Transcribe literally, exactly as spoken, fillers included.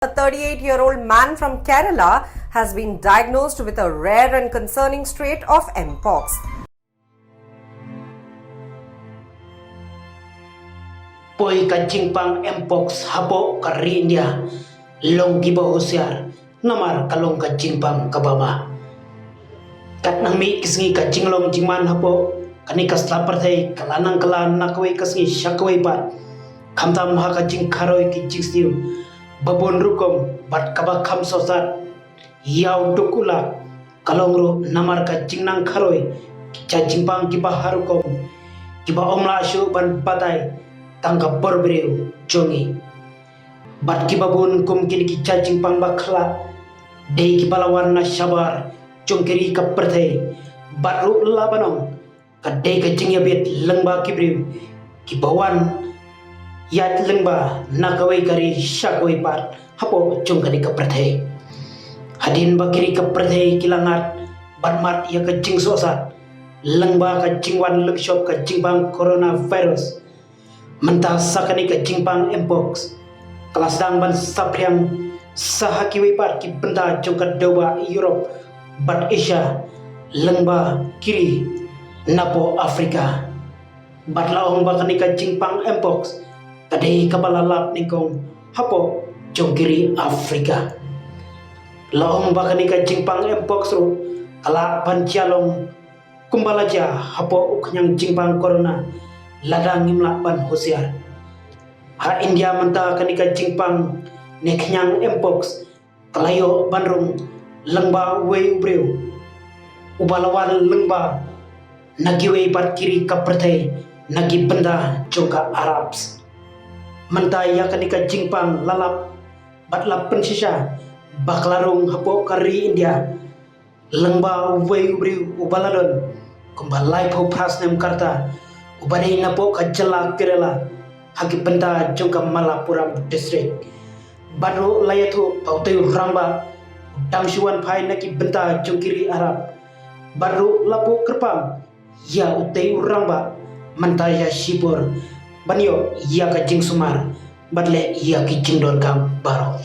A thirty-eight-year-old man from Kerala has been diagnosed with a rare and concerning trait of mpox. Poi ka jingpang mpox hapoh ka ri India, long kiba husiar, namar ka long ka jingpang kaba ma. Katnang mih ki sngi ka jinglong jingman hapoh kane ka sla pyrthei ka la nang kylla na kawei ka sngi sha kawei pat. Khamtam ha ka jingkharoi ki jingsniew ba bun rukom bad kaba kham sohsat. Ïa u duk u lak ka long ruh namar ka jingnang kharoi ki jait jingpang kiba ha rukom, kiba ym lah shuh ban batai tang ka bor briew jong ngi. Bad kiba bun kum kine ki jait jingpang ba khlad dei kiba la wan na shabar jong ki ri ka pyrthei. Bad ruh la ban ong ka dei ka jingïabit lyngba ki briew kiba wan ïaid lyngba na kawei ka ri sha kawei pat hapoh jong kane ka pyrthei. Hadien ba ki ri ka pyrthei ki la ngat bad mad ïa ka jingsohsat lyngba ka jingwan lyngshop ka jingpang coronavirus, mynta sa kane ka jingpang mpox ka la sdang ban saphriang sa ha kiwei pat ki bynta jong ka dewbah Europe bad Asia, lyngba ki ri napoh Africa. Bad la ong ba kane ka jingpang mpox ka dei kaba la lap nyngkong hapoh jong ki ri Africa. La ong ba kane ka jingpang mpox ruh ka lah ban jia long kumba la jia hapoh u khñiang jingpang corona, lada ngim lah ban husiar. Ha India mynta kane ka jingpang ne khñiang mpox ka la ïoh ban rung lyngba uwei u briew uba la wan lyngba na kiwei pat ki ri ka pyrthei na ki bynta jong ka Arabs. Mynta ïa kane ka jingpang la lap bad la pynshisha ba ka la rung hapoh ka ri India lyngba uwei u briew uba la don kumba laiphew phra snem ka rta, uba dei napoh ka jylla Kerala ha ki bynta jong ka Malappuram district. Bad ruh la ïathuh ba utei u rangbah u dang shu wan phai na ki bynta jong ki ri Arab. Bad ruh la buh kyrpang ïa utei u rangbah mynta ïa shipor ban ïoh ïa ka jingsumar bad leh ïa ki jingdonkam baroh.